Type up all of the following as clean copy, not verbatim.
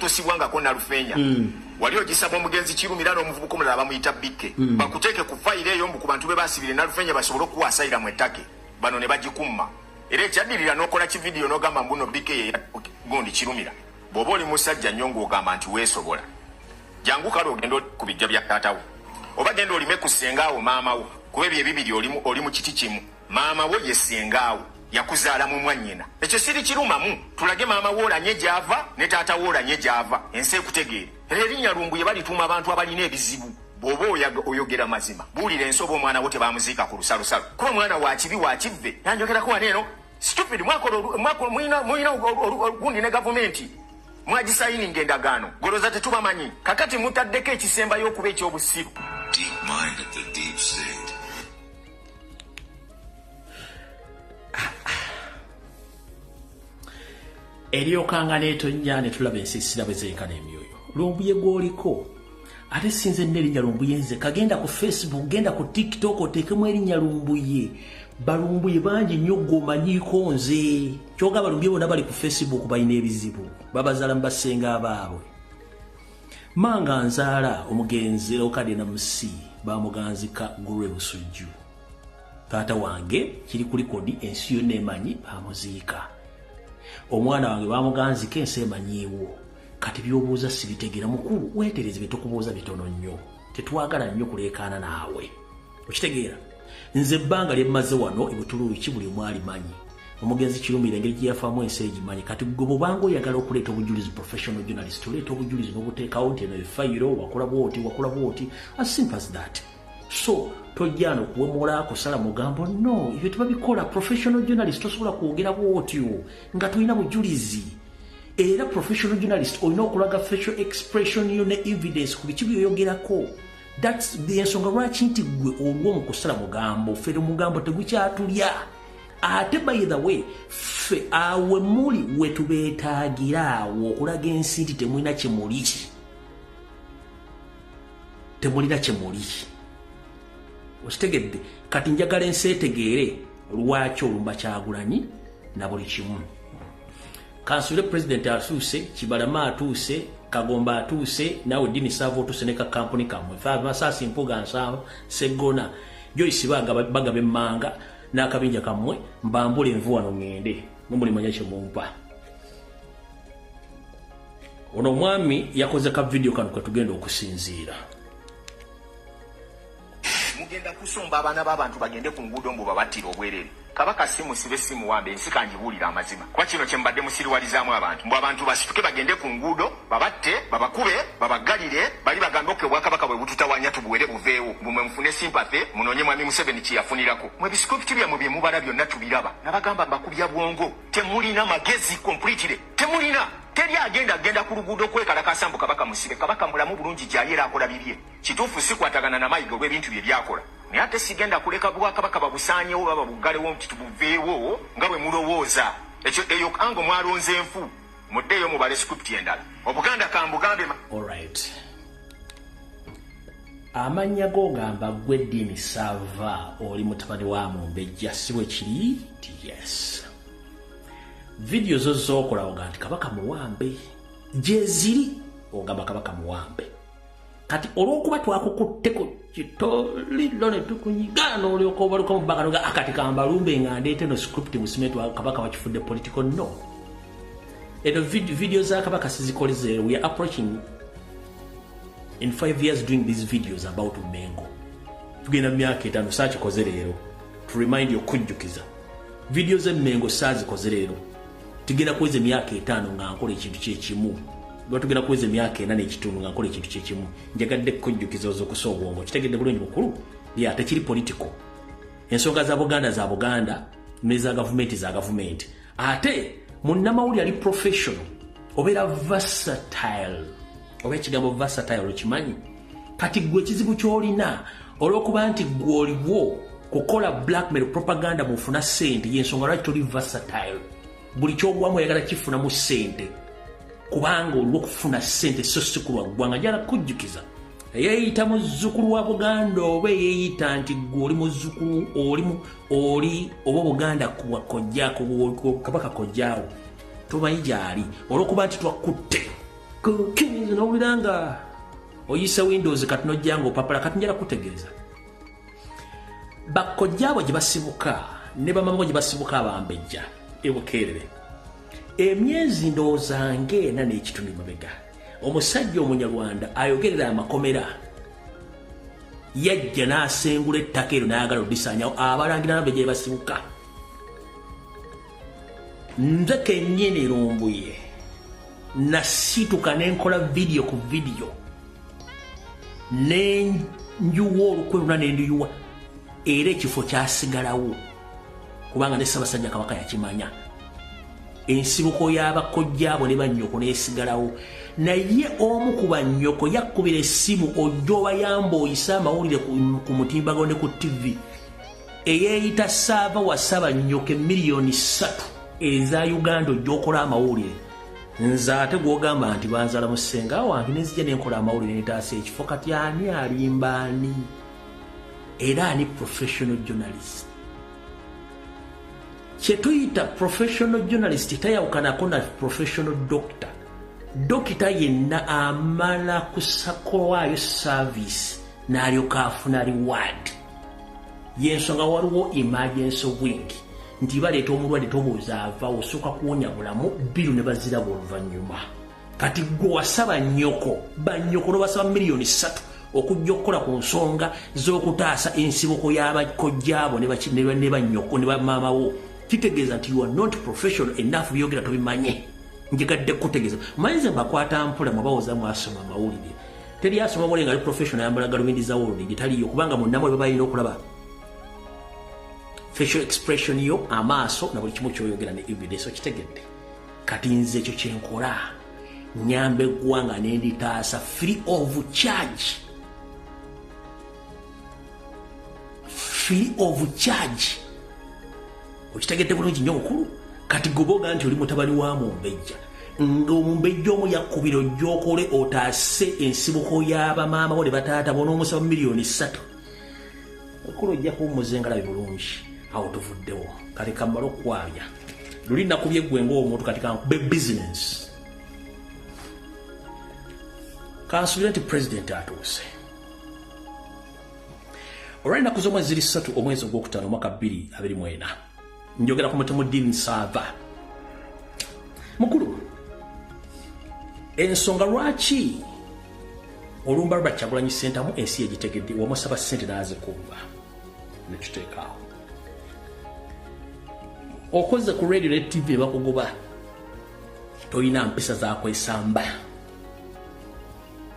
tosibwangako Nalufeenya. Wali ogisaba omugenzi Kirumira n'omuvubuka omulala bamuyita Bikke. Bakuteeke ku fayiro eyo mbu ku bantu be baasibira Nalufeenya basobole okuwa asayiramu ettake. Bano ne bagikumma. Era ekyaddirira n'okola kividiyo n'ogamba mbu no Bikke ye gundi Kirumira. Bw'oba oli musajja nnyo ng'ogamba nti weesobola, jangu kale ogende ku bijja bya taata wo. Oba genda olime ku ssengaawo maama wo, kuba ebyo ebibiri oli mu kiti kimu. Maama wo ye ssengaawo, yakuzaala mu mwannyina. Ekyo siri kirumamu, tulage maama wo olanye gy'ava ne taata wo olanye gy'ava, ensi ekutegeere. Era erinnya Lumbuye balituuma abantu abalina ebizibu. Bw'oba oyogera mazima, buulira ensi oba omwana wo tebamuziika ku lusalosalo. Kuba omwana wa kibi wa kivve, nanjogerako wano eno, stupid, mulina gundi ne gavumenti. Mwagisayininga endagaano, goloza tetubamanyi. Kakati mutaddeko ekisembayo okuba eky'obusiru. Deep mind of the deep state. Eryokanga n'etonnya ne tulaba ensiisira bwe zenkana emyoyo. Lumbuye gw'oliko ate sinze n'erinnya Lumbuye nze kagenda ku Facebook, genda ku TikTok oteekemu erinnya Lumbuye. Balumbuye bangi nnyo gw'omanyiiko nze. Ky'ogamba Lumbuye bonna bali ku Facebook balina ebizibu, babazaala mu basenga baabwe. Manga nzaala omugenzi Leokade Namusi bamuganzika Gulwe Busujju. Taata wange kiri ku likodi ensi yonna emanyi bamuziika. Omwana wange bamuganzika ensi emanyiiwo. Kati by'obuuza sibitegera mukulu, weetereze bye tukubuuza bitono nnyo. Tetwagala nnyo kuleekaana naawe. Okitegeera? Nze ebbanga lye mmaze wano e Butuluuki buli omu alimanyi. Omugenzi Kirumira engeri gye yafaamu ensi egimanyi. Kati gwe bw'obanga oyagala okuleeta obujulizi, professional journalist, oleeta obujulizi n'obuteekawo nti eno efayiro, wakola bw'oti, wakola bw'oti, as simple as that. So tojja no kuwemula kusala mugambo, no, ebyo tebabikola. Professional journalist tosobola kwogera bw'otyo nga tolina bujulizi. Era professional journalist olina okulaga facial expression yo ne evidence ku biki by'oyogerako. That's the ensonga lwaki nti ggwe olwo mu kusala mugambo, ffe omugambo tegukyatulya. Ate by the way, ffe awe muli we tubeetaagira awo okulaga ensi nti temulina kye muli. Temulina kye muli. Okitegedde? Kati njagala ensi etegeere lwaki olumba Kyagulanyi na buli kimu. Kansule president atuuse, Kibalama atuuse, Kagomba atuuse, naawe Dini Saava otuuse ne ka kampuni kammwe. Masaasi Mpuga Nsanvu, Seggona, Joyce bagaba emmanga n'akabinja kammwe, mbambule envu wano ŋŋende. Mwe mulimanya kye mumpa. Ono omwami yakoze ka vidiyo kano kwe tugenda okusinziira. Mugenda kusomba abaana b'abantu bagende ku nguudo mbu babattira obwereere. Kabaka si musibe si muwambe, ensi kangibuulire amazima. Kuba kino kye mbadde musiriwalizaamu abantu. Mbu abantu basituke bagende ku nguudo, babatte, babakube, babaggalire, bali bagambe okay obwakabaka bwe bututawaanya tubuwere buveewo. Mbu mwe mufune sympathy, munoonye Mwami Museveni kye yafunirako. Mwe biscript byammwe bye mubala byonna tubiraba. Nabagamba mbakubya bwongo. Temulina magezi completely. Temulina. Teri agenda agenda ku luguudo kwekalakaasa mbu Kabaka musibe. Kabaka mulamu bulungi gy'ali era akola bibye. Kituufu sikwatagana na Mayiga olw'ebintu bye byakola. Naye ate sigenda kuleka bwakabaka babusaanyewo oba babuggalewo nti tubuveewo nga bwe mulowooza. Ekyo eyo ango mwalonze nfu. Muddeeyo mubale script endala. Obuganda kambugambe. Alright. Amannya g'ogamba ggwe Dini Saava oli mutabani wa Mumbejja si bwe kiri? Nti yes. Vidiyo zo z'okola oga nti Kabaka muwambe. Gyeziri ogamba Kabaka muwambe. Kati olw'okuba twakukutteko kitoliro ne tukunyiga n'olyoka obaluka mu bbanga noga akati kambalumbe nga ndeeta eno script musime Kabaka wakifudde political. No. Eno video za Kabaka sizikoleze. We are approaching in 5 years doing these videos about Mengo. Tugenda mu myaka 5 saakikoze leero. To remind you okujjukiza. Video z'e Mengo saazikoze leero. Tugenda kuweza emyaka 5 nga nkola ekintu kyekimu. Tugenda kuweza emyaka 4 n'ekitundu nga nkola ekintu kyekimu. Njagadde kujjukiza ozukusa obwongo. Kitegedde bulungi mukulu? Ya tekiri political. Ensonga za Buganda za Buganda n'eza gavumenti za gavumenti. Ate munnamawulire ali professional obeera versatile. Oba ekigambo versatile okimanyi? Kati ggwe ekizibu ky'olina olw'okuba nti ggwe oliwo kukola blackmail propaganda mufuna ssente, y'ensonga lwaki toli versatile. Buli ky'ogwamu oyagala kifunamu ssente kubanga oliwo okufuna ssente so si ku lwa ggwanga. Njagala kukujjukiza eyeeyita muzzukulu wa Buganda oba eyeeyita nti ggwe oli muzzukulu oli oba Buganda kuwa kojja Kabaka kojjaawo tomanyi gy'ali olw'okuba nti twakutte Nowulira nga oyise Windows kati nojja nga opapala. Kati njala kutegeeza bakojjaabo gye basibuka ne bamama gye basibuka abambejja ebukeerere. Emyezi ndowooza ng'ena n'ekitundu mabega, omusajja omunyarwanda ayogerera amakomera yajja n'asengula ettaka eryo n'ayagala odisaanyawo abalangira nabwe gye basibuka. Nze kennyini Lumbuye nasituka ne nkola vidiyo ku vidiyo nenjuwa olukwe luna nenduyuwa, era ekifo kyasigalawo kubanga ne Ssaabasajja Kabaka yakimanya. Ensibuko y'abakojjaabo ne bannyoko neesigalawo. Naye omu ku bannyoko yakkubira essimu ojja obayamba oyise amawulire ku mutimbagano ne ku TV eyeeyita Saava wasaba nnyoko 3 miliyoni eza Uganda ojja okola amawulire. Nze ate gwogamba nti banzala mu ssenga wange, nenzija nenkola amawulire netaasa ekifo. Kati ani alimba ani, era ani professional journalist? Kyetuyita professional journalist tayawukanako na professional doctor. Dokita yenna amala kusakowaayo service n'alyoka afuna reward. Yensonga waliwo emergency wing nti baleeta omulwadde, tobuuza ava, osooka kuwonya bulamu, bill ne baziraba oluvannyuma. Kati gwe wasaba nnyoko, bannyoko nobasaba 3 miliyoni okujja okukola ku nsonga z'okutaasa ensibuko y'abakojjaabo ne bannyoko ne bamaamawo, kitegeeza nti you are not professional enough. Byogera tobimanye. Njegadde kutegeeza, manyize mbakwata mpola. Mwabawoza mwasoma amawulire, teri asoma mawulire nga ali professional ayambala galubindi za world, taliyo, kubanga munnamwe baba balina okulaba facial expression yo, amaaso na buli kimu kyoyogera ne evidence. Okitegedde? Kati nze ekyo kyenkola, nyamba eggwanga nenditaasa free of charge, free of charge. Okitegedde bulungi nnyo mukulu. Kati goboga nti oli mutabani wa mumbejja, ng'omumbejja omu yakkubira ojja okole otaase ensibuko y'abamaama bo ne bataata bo, n'omusaba 3 miliyoni. Okulu, ojja kuwummuza engalabi bulungi. Awo tuvuddewo. Kati kammale okwabya luli nakubye eggwe ng'omuntu, kati kankube business. Kansuubire nti pulezidenti atuuse. Olw'ennaku z'omwezi ziri 3 omwezi ogwokutaano omwaka 2024, njogera ku mutemu Dean Saava. Mukulu, ensonga lwaki olumba lwa Kyagulanyi Ssentamu ensi yegitegedde, wamusaba ssente n'azikumba nekiteekaawo. Okoze ku radio ne TV bakugoba, tolina mpisa zakwesamba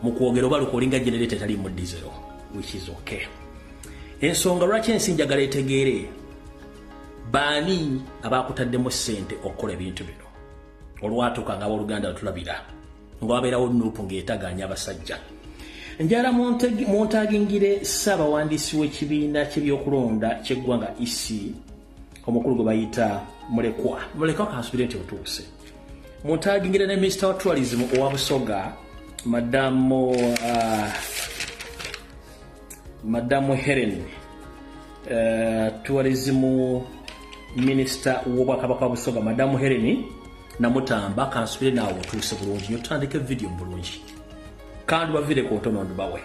mu kwogera, oba lukolinga generator etali mu diesel, which is okay. Ensonga lwaki ensi njagala etegeere baani abakutaddemu ssente okukola ebintu bino, olwatuuka nga abooluganda tulabira nga wabeerawo NUP ng'etaganya abasajja. Njala muntagingire ssaabawandiisi w'ekibiina ky'ebyokulonda ky'eggwanga EC, omukulu gwe bayita Mulekwa. Mulekwa, kansubire nti otuuse. Muntagingire ne minisita wa tourism owa Busoga, madamu Helen, tourism minister w'obwakabaka wa Busoga, madamu Helen Namutamba, kansubire naawe otuuse bulungi nyo. Tutandike vidiyo bulungi kandi bavire ku ntono ndubawe.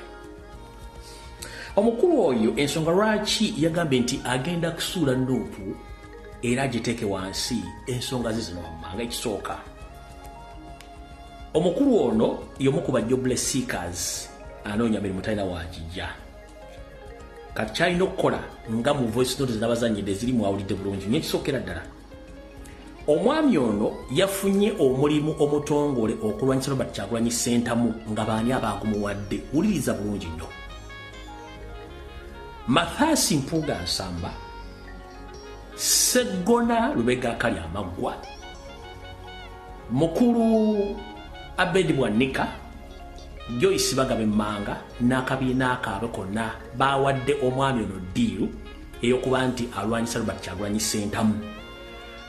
Omukulu oyo ensonga lwaki yagambye nti agenda kusuula NUP era agiteeke wansi, ensonga ze zino wammanga. Ekisooka, omukulu ono y'omu ku ba jobless seekers, anoonya mirimu talina wagijja. Kati kyalina okukola nga mu voice note zinabazanyidde eziri mwawulidde bulungi nyo. Ekisookera ddala, omwami ono yafunye omulimu omutongole okulwanyisa Robert Kyagulanyi Ssentamu. Nga baani abagumuwadde? Wuliriza bulungi nnyo. Mathasi Mpuuga Nsamba, Seggona Lubega Kali Amaggwa, mukulu Abedi Bwanika, Joyce Bagaba Emmanga n'akabiina kaabwe konna bawadde omwami ono deal ey'okuba nti alwanyisa Robert Kyagulanyi Ssentamu.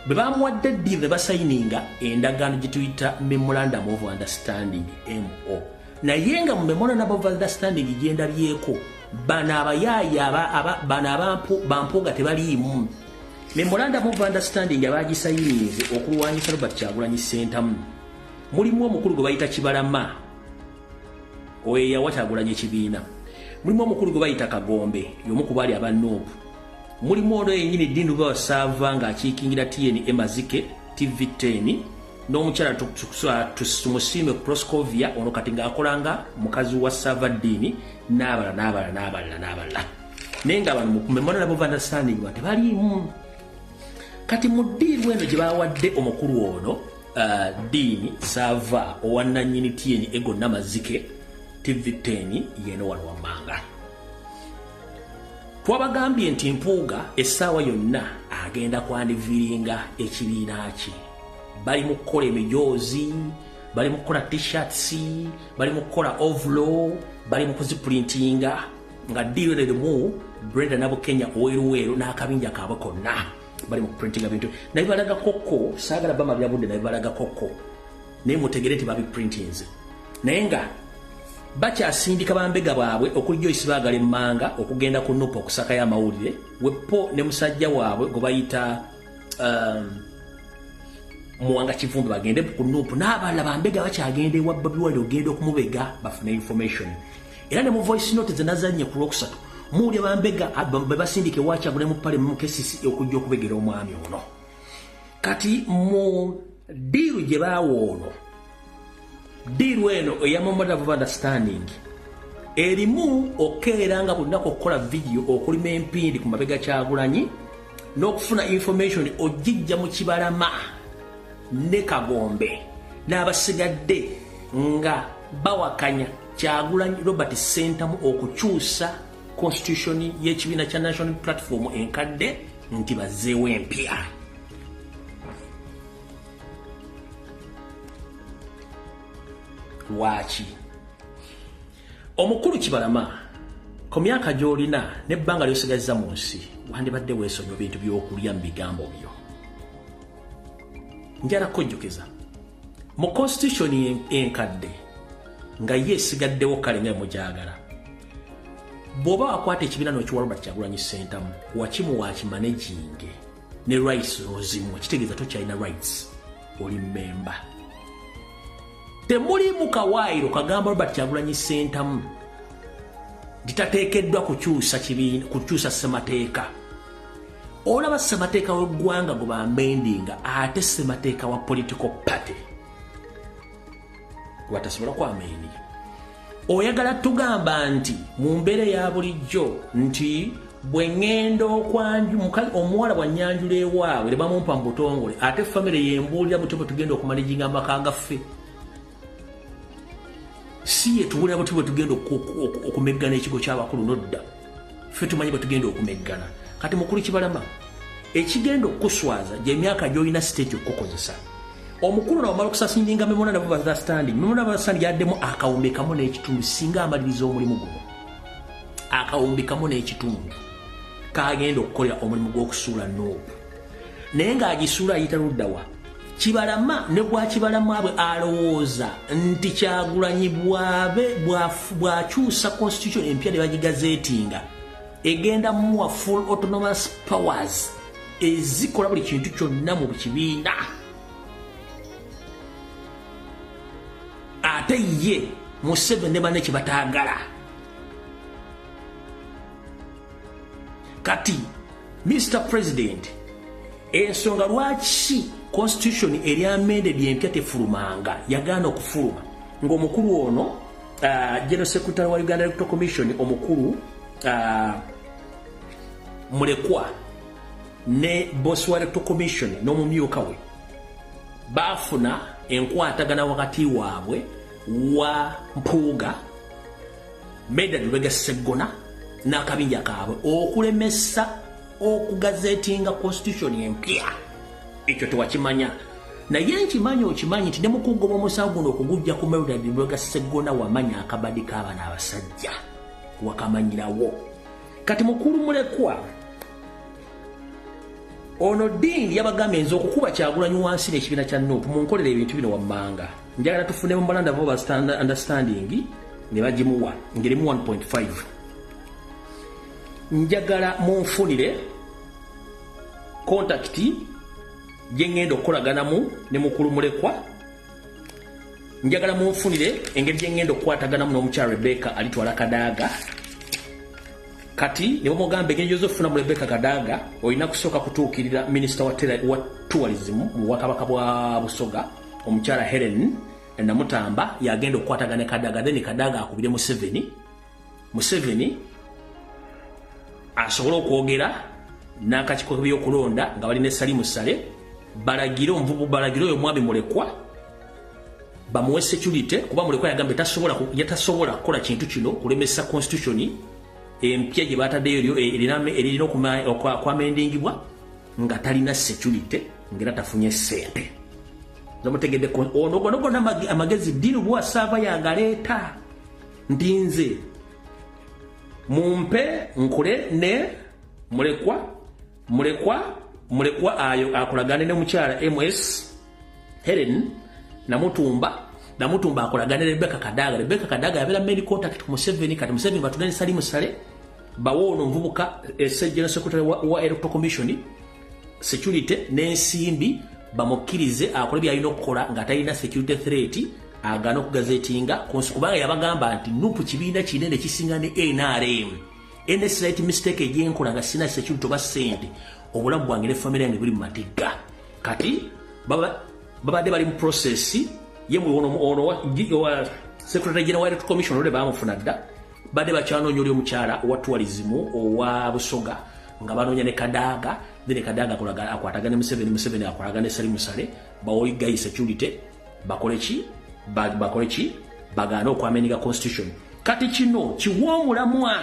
Bwe bamuwadde deal ne basayininga endagaano gye tuyita memorandum of understanding, mo naye nga mu memorandum of understanding gyendabyeko, bano abayaaya bano bampuuga tebaliimu. Memorandum of understanding abagisayininze okulwanyisa Robert Kyagulanyi Ssentamu. Mulimu omukulu gwe bayita Kibalama, oyo yawa Kyagulanyi ekibiina. Mulimu omukulu gwe bayita Kagombe, y'omu ku baali aba NUP. Mulimu ono yennyini Dean Lubowa Saava ng'akiikingira TNA Mazike TV10, n'omukyala Tumusiime Proscovia, ono kati ng'akola nga mukazi wa Saava Dean, n'abalala n'abalala n'abalala n'abalala. Naye nga bano mu memorandum of understanding tebaliimu. Kati mu ddiiru eno gye bawadde omukulu ono Dean Saava owannannyini TNA gonna Mazike TV10 yeno wano wammanga. Twabagambye nti Mpuuga essaawa yonna agenda kwandiviringa ekibiina kye. Bali mu kukola emijoozi, bali mu kukola t-shirts, bali mu kukola overall, bali mu kuziprintinga nga ddiiro eno erimu Brenda Nabukenya oweruweru n'akabinja kaabwe konna bali mu kuprintinga bintu. Naye balaga kokko, saagala bamalira budde, naye balaga kokko, naye mutegere nti babiprintinze. Naye nga bakyasindika bambega baabwe okuli Joyce Baagala emmanga okugenda ku NUP okusakayo amawulire, wepo ne musajja waabwe gwe bayita Muwanga Kivumbi bagende ku NUP, n'abalala bambega bakyagenda ewa Bobi Wine ogenda okumubega bafune information. Era ne mu voice note ze nazannye ku Lwokusatu muwulira bambega be basindika ewa Kyagulanyi mu pale mu KCC okujja okubegera omwami ono. Kati mu ddiiru gye baawa ono, ddiiru eno eya memorandum of understanding erimu okeera nga buli lunaku okukola vidiyo okulima empindi ku mabega Kyagulanyi n'okufuna information ogijja mu Kibalama ne Kagombe n'abasigadde nga bawakanya Kyagulanyi Robert Ssentamu okukyusa constitution y'ekibiina kya National Platform enkadde nti bazzeewo empya. Lwaki? Omukulu Kibalama, ku myaka gy'olina n'ebbanga ly'osigazza mu nsi, wandibadde weesonyiwa bintu by'okulya mu bigambo byo. Njala kujjukiza mu constitution enkadde nga ye esigaddewo kale nga mugyagala, bw'oba wakwata ekibiina n'okiwa Robert Kyagulanyi Ssentamu, wakimuwa akimanaginge ne rights ozimuwa, kitegeeza tokyalina rights, oli memba. Temulimu kawaayiro kagamba Robert Kyagulanyi Ssentamu litateekeddwa kukyusa kibiina, kukyusa ssemateeka. Olaba ssemateeka w'eggwanga gwe bamendinga, ate ssemateeka wa political party gwatasobola kwamendinga. Oyagala tugamba nti mu mbeera eya bulijjo nti bwe ŋŋenda omuwala bw'annyanjula ewaabwe ne bamumpa mu butongole, ate famire yembuulira butyo bwe tugenda okumanaginga amaka gaffe, si ye tubuulira butyo bwe tugenda okumeggana ekigo ky'abakulu nodda, ffe tumanyi bwe tugenda okumeggana. Kati mukulu Kibalama, ekigenda okukuswaza gy'emyaka gy'olina siteegi okukozesa. Omukulu nawamala okusasindinga memorandum of understanding, memorandum of understanding yaddemu 1.5 kawumbi singa amaliriza omulimu guno. 1.5 kawumbi kagenda okukolera omulimu gw'okusuula NUP, naye ng'agisuula ayita luddawa? Kibalama ne bwakibalama bwe alowooza nti Kyagulanyi bwabe bw'akyusa constitution empya ne bagigazetinga, egenda muwa full autonomous powers ezikola buli kintu kyonna mu kibiina, ate ye Museveni ne banne kye bataagala. Kati Mr President, ensonga lwaki constitution eri amended empya tefulumanga, yagaana okufuluma ng'omukulu ono general secretary wa Uganda Electoral Commission, omukulu Mulekwa, ne boss wa Electoral Commission n'omumyuka we baafuna enkwatagana wakati waabwe wa Mpuuga, Medard Lubega Sseggona n'akabinja kaabwe okulemesa okugazetinga constitution empya. Ekyo tewakimanya, naye nkimanyi okimanyi nti ne mukugoba omusango guno okugujja ku Medard Lubega Sseggona, wamanya akabadi k'abana abasajja wakamanyirawo. Kati mukulu Mulekwa ono Dean yabagambye, nze okukuba Kyagulanyi wansi n'ekibiina kya NUP, munkolera ebintu bino wammanga, njagala tufune memorandum of understanding. Ne bagimuwa ngerimu 1.5. Njagala munfunire contact gye ŋŋenda okukolaganamu ne mukulu Mulekwa. Njagala munfunire engeri gye ngenda okukwataganamu n'omukyala Rebecca Alitwala Kadaga. Kati ne bamugamba engeri gy'ozofuna mu Rebecca Kadaga, olina kusooka kutuukirira minisita wa tourism mu bwakabaka bwa Busoga, omukyala Helen Namutamba, yagenda okukwatagana ne Kadaga, then Kadaga akubire Museveni, Museveni asobole okwogera n'akakiiko k'ebyokulonda nga balina Salimu Sale, balagire omuvubu, balagire oyo mwami Mulekwa bamuwe security, kuba Mulekwa yagambye yatasobola kukola kintu kino kulemesa constitution empya gye bataddeyo erina okwamendingibwa nga talina security, ngera tafunye ssente. Zamutegedde ono gona gona amagezi Dean Lubowa Saava yagaleeta nti nze mumpe nkule ne Mulekwa, Mulekwa ayo akolagane ne mukyala MS Helen Namutumba, Namutumba akolagane ne Rebecca Kadaga, Rebecca Kadaga yabeera main contact ku Museveni. Kati Museveni batugane Salimu Sale bawo ono omuvubuka General Secretary wa Electoral Commission security n'ensimbi, bamukkirize akole byalina okukola nga talina security threat, agaana okugazetinga, kubanga yabagamba nti NUP kibiina kinene kisinga ne NRM. Any slight mistake egyenkola nga sina security oba ssente, obulamu bwange ne family yange buli mu matigga. Kati babadde bali mu process ye ono wa Secretary General wa Electoral Commission olwe bamufuna dda, badde bakyanoonya oli omukyala owa tourism owa Busoga, nga banoonya ne Kadaga, then Kadaga akwatagane Museveni, Museveni akwatagane Salimu Sale, bawoyi guy security, bakole ki, bakole ki, bagaane okwamendinga constitution. Kati kino kiwa omulamwa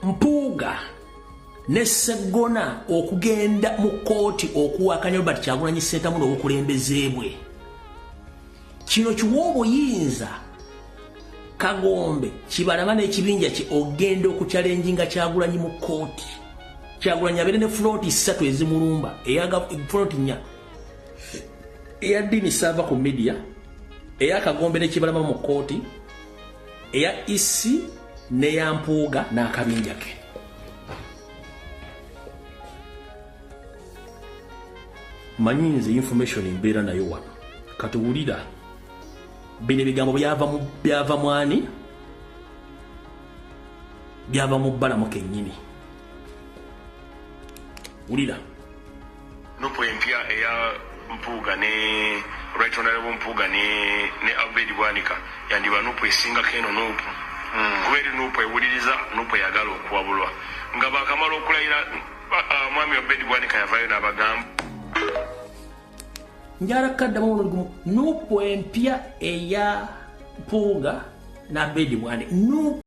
Mpuuga ne Seggona okugenda mu kkooti okuwakanya Robert Kyagulanyi Ssentamu n'obukulembeze bwe. Kino kiwa obuyinza Kagombe Kibalama n'ekibinja kye ogenda okuchallenginga Kyagulanyi mu kkooti. Kyagulanyi abeere ne front ssatu ezimulumba, eya front nnya, eya Dean Saava ku media, eya Kagombe ne Kibalama mu kkooti, eya EC n'eya Mpuuga n'akabinja ke. Manyi nze information mbeera nayo wano. Kati wulira bino ebigambo byava mwani, byava mu Balamu kennyini. Wulira. NUP empya eya Mpuuga ne Right Honorable Mpuuga ne Abed Bwanika yandiba NUP esingako eno NUP, kuba eri NUP ewuliriza, NUP eyagala okuwabulwa. Nga bakamala okulayira, mwami Abed Bwanika yavaayo n'abagamba Njala kaddamu ono gumu, NUP empya eya Mpuuga n'Abed Bwanika, NUP.